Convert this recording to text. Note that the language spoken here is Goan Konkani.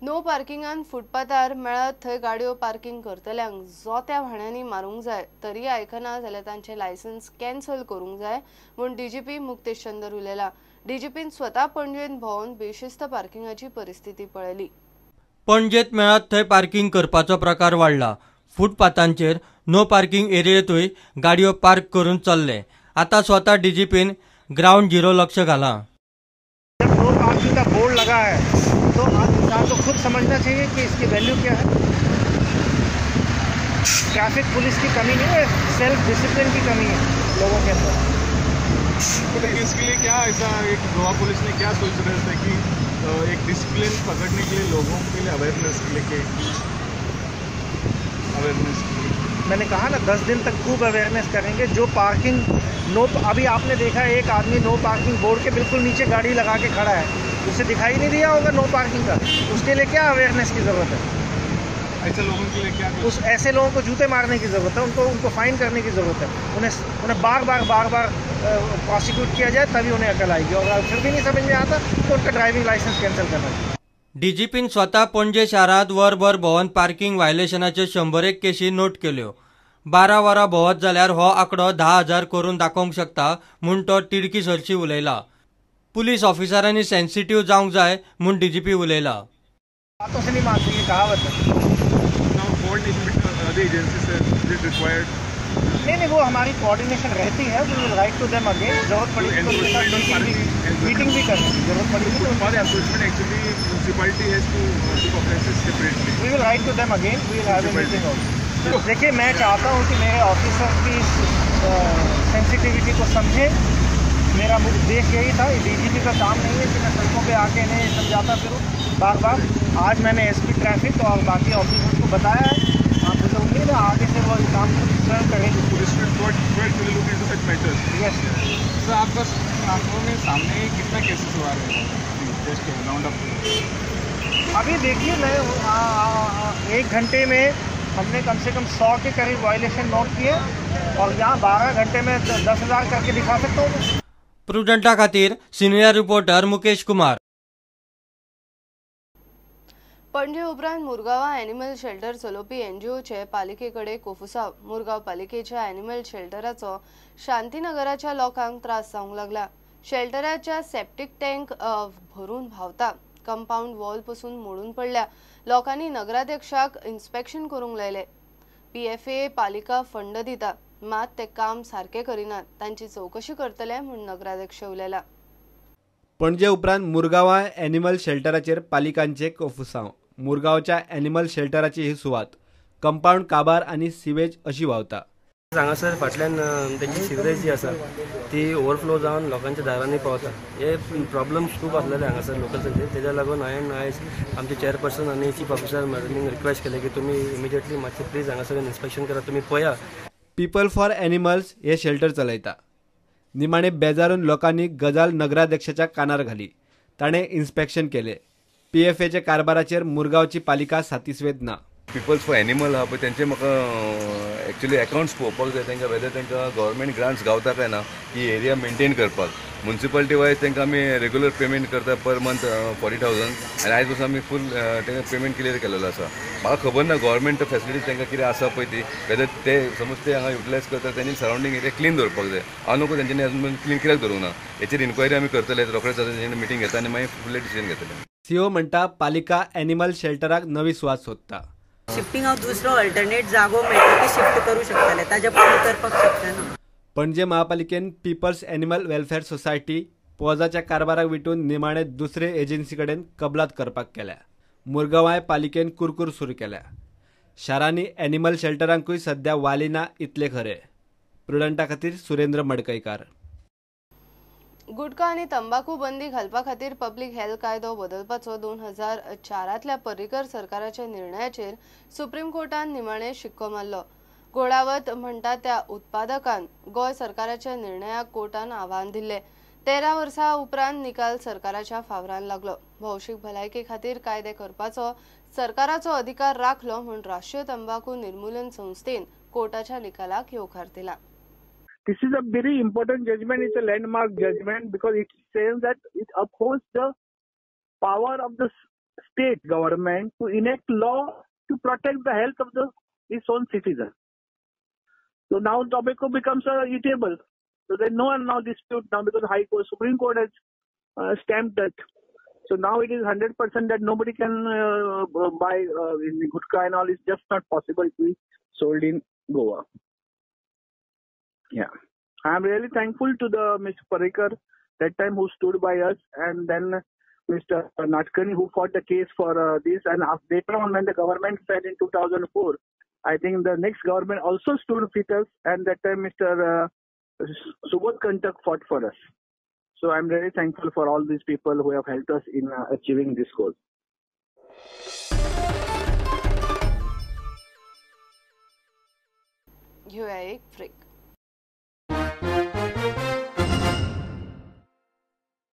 नो पार्किंगान फुटपाथार मेळत थंय गाडयो पार्किंग करतल्यांक जोत्या भाण्यांनी मारूंक जाय, तरी आयकना जाल्यार तांचें लायसन्स कॅन्सल करूंक जाय म्हूण डीजीपी मुक्तेश चंदर उलयला. डीजीपीन स्वता पणजेंत भोंवन बेशिस्त पार्किंगाची परिस्थिती पळयली. पणजेंत मेळत थंय पार्किंग करपाचो प्रकार वाडला. फुटपाथांचेर नो पार्किंग एरियेंतूय गाडयो पार्क करून चल्ले. आता स्वता डीजीपीन ग्राउंड झिरो लक्ष घाला. जब नो पार्किंग का बोर्ड लगा है तो आज इंसान को खुद समझना चाहिए कि इसकी वैल्यू क्या है. ट्रैफिक पुलिस की कमी नहीं है, सेल्फ डिसिप्लिन की कमी है लोगों के अंदर. तो इसके लिए क्या ऐसा एक गोवा पुलिस ने क्या सोच रहे थे कि एक डिसिप्लिन पकड़ने के लिए लोगों के लिए अवेयरनेस लेके अवेयरनेस मैंने कहा ना 10 दिन तक खूब अवेयरनेस करेंगे. जो पार्किंग नो, अभी आपने देखा एक आदमी नो पार्किंग बोर्ड के बिल्कुल नीचे गाड़ी लगा के खड़ा है, उसे दिखाई नहीं दिया होगा नो पार्किंग का. उसके लिए क्या अवेयरनेस की ज़रूरत है? ऐसे लोगों के लिए क्या उस ऐसे लोगों को जूते मारने की ज़रूरत है, उनको उनको फाइन करने की ज़रूरत है, उन्हें उन्हें बार बार बार बार प्रोसिक्यूट किया जाए तभी उन्हें अकल आएगी. और फिर भी नहीं समझ में आता तो उनका ड्राइविंग लाइसेंस कैंसिल करना चाहिए. डीजीपीन स्वता पणजे शारांत वरभर भोंवन पार्किंग व्हायलेशनाच्यो 101 केशी नोट केल्यो. 12 वरां भोंवत जाल्यार हो आंकडो 10,000 करून दाखोवंक शकता म्हूण तो तिडकी सरशी उलयला. पुलीस ऑफिसरांनी सेन्सिटीव जावंक जाय म्हूण डीजीपी उलयला. बातों से नहीं मानती, ये कहावत है. नहीं नहीं, वो हमारी कोऑर्डिनेशन रहती है. We will write to them again. जरूरत पड़ी तो उनके साथ मीटिंग भी करेंगे, जरूरत पड़ी तो. For enforcement actually municipality has to take offences separately. We will write to them again, we will have a meeting also. देखिए, मैं चाहता हूँ कि मेरे ऑफिसर की सेंसिटिविटी को समझें. मेरा उद्देश्य यही था. डीजीपी का काम नहीं है कि मैं सड़कों पे आके इन्हें समझाता फिरूँ बार बार. आज मैंने एसपी ट्रैफिक और बाकी ऑफिसर्स को बताया है. आप मुझे उम्मीद है आगे से वो काम स्वयं करेंगे. Police should look into such matters. Yes sir, आपका आंखों में सामने कितना केसेस हुआ है जस्ट राउंड अप? अभी देखिए, मैं 1 घंटे में हमने कम से कम 100 के करीब वायलेशन नोट किए और यहाँ 12 घंटे में 10,000 करके दिखा सकता हूँ. प्रुडंटा खातीर सिनियर रिपोर्टर मुकेश कुमार. पणजे उपरांत मुरगांवां एनिमल शेल्टर चलोवपी एनजीओचे पालिकेकडे कोफुसाव. मुरगांव पालिकेच्या एनिमल शेल्टराचो शांतीनगराच्या लोकांक त्रास जावंक लागला. शेल्टराच्या सेप्टीक टँक भरून व्हांवता. कंपाऊंड वॉल पसून मोडून पडल्या. लोकांनी नगराध्यक्षाक इन्स्पेक्शन करूंक लायले. पीएफए पालिका फंड दिता, मात ते काम सारकें करिनात. तांची चवकशी करतले म्हूण नगराध्यक्ष उलयला. पणजे उपरांत मुरगांवां एनिमल शेल्टराचेर पालिकांचे कोफुसांव. मुरगांवच्या एनिमल शेल्टराची ही सुवात कंपाऊंड काबार आनी सिवेज अशी व्हांवता. हांगासर फाटल्यान तेंची सिवरेज जी आसा ती ओवरफ्लो जावन लोकांच्या दारांनी पावता. हे प्रॉब्लम्स खूब आसलेले हांगासर लोकल्सांचे. तेज्या लागून हांवें आयज आमचे चेअरपर्सन आनी चीफ ऑफिसर मॅडमींक रिक्वेस्ट केलें की तुमी इमिजिएटली मातशें प्लीज हांगासर इन्स्पेक्शन करा, तुमी पळया. पीपल फॉर एनिमल्स हे शेल्टर चलयता. निमाणे बेजारून लोकांनी गजाल नगराध्यक्षाच्या कानार घाली. ताणें इन्स्पेक्शन केलें. पीएफएच्या कारभाराचेर मुरगांवची पालिका सातिस्वेद ना. पीपल्स फॉर एनिमल आहा पळय, तेंचे म्हाका एक्चुअली अकाउंट्स पळोवपाक जाय. तांकां वेदर तांकां गव्हर्मेंट ग्रांट्स गावता काय ना ही एरिया मेंटेन करपाक. म्युनिसिपालिटी वायज तांकां आमी रेगुलर पेमेंट करता पर मंथ 40,000 आनी आयज पासून आमी फूल तांकां पेमेंट क्लियर केलेलो आसा. म्हाका खबर ना गव्हर्मेंट फेसिलिटीज तांकां कितें आसा पळय ती, वेदर ते समज ते हांगा युटिलायज करता तेंची सरावंडींग एरिया क्लीन दवरपाक जाय. हांव नको तेंच्यांनी अजून मेरेन क्लीन कित्याक दवरूंक ना हेचेर इन्क्वायरी आमी करतले. रोखडेच जाता तेंच्यांनी मिटींग घेता आनी मागीर फुडलें डिसिजन घेतले. सीओ म्हणटा पालिका एनिमल शेल्टराक नवी सुवात सोदता. शिफ्टिंग हांव दुसरो अल्टरनेट जागो मेळटा ते शिफ्ट करूं शकतले, ताज्या पयलीं करपाक शकतना. पणजे महापालिकेन पीपल्स एनिमल वेलफेअर सोसायटी पोजाच्या कारभाराक विटून निमाणे दुसरे एजन्सी कडेन कबलात करपाक केल्या. मुरगांवाय पालिकेन कुरकूर सुरू केल्या. शारांनी एनिमल शेल्टरांकूय सध्या वाली ना इतले खरे. प्रुडंटा खातीर सुरेंद्र मडकयकार. गुटखा आनी तंबाखू बंदी घालपा खातीर पब्लिक हेल्थ कायदो बदलपाचो 2004तल्या पर्रीकर सरकाराच्या निर्णयाचेर सुप्रीम कोर्टान निमाणे शिक्को मारलो. घोडावत म्हणटा त्या उत्पादकान गोंय सरकाराच्या निर्णयाक कोर्टान आव्हान दिल्लें. 13 वर्सां उपरांत निकाल सरकाराच्या फावरान लागलो. भौशीक भलायके खातीर कायदे करपाचो सरकाराचो अधिकार राखलो म्हूण राष्ट्रीय तंबाखू निर्मूलन संस्थेन कोर्टाच्या निकालाक येवकार दिला. This is a very important judgment. It's a landmark judgment because it says that it upholds the power of the state government to enact law to protect the health of the its own citizen. So now tobacco becomes eatable. So there's no one now dispute now because High Court, Supreme Court has stamped that. So now it is 100% that nobody can buy in gutka and all. It's just not possible to be sold in Goa. Yeah, I am really thankful to the Mr. Parrikar that time who stood by us, and then Mr. Nadkarni who fought the case for this, and later on when the government fell in 2004, I think the next government also stood with us, and that time Mr. Subodh Kantak fought for us. So I'm really thankful for all these people who have helped us in achieving this goal. घेऊया एक ब्रेक.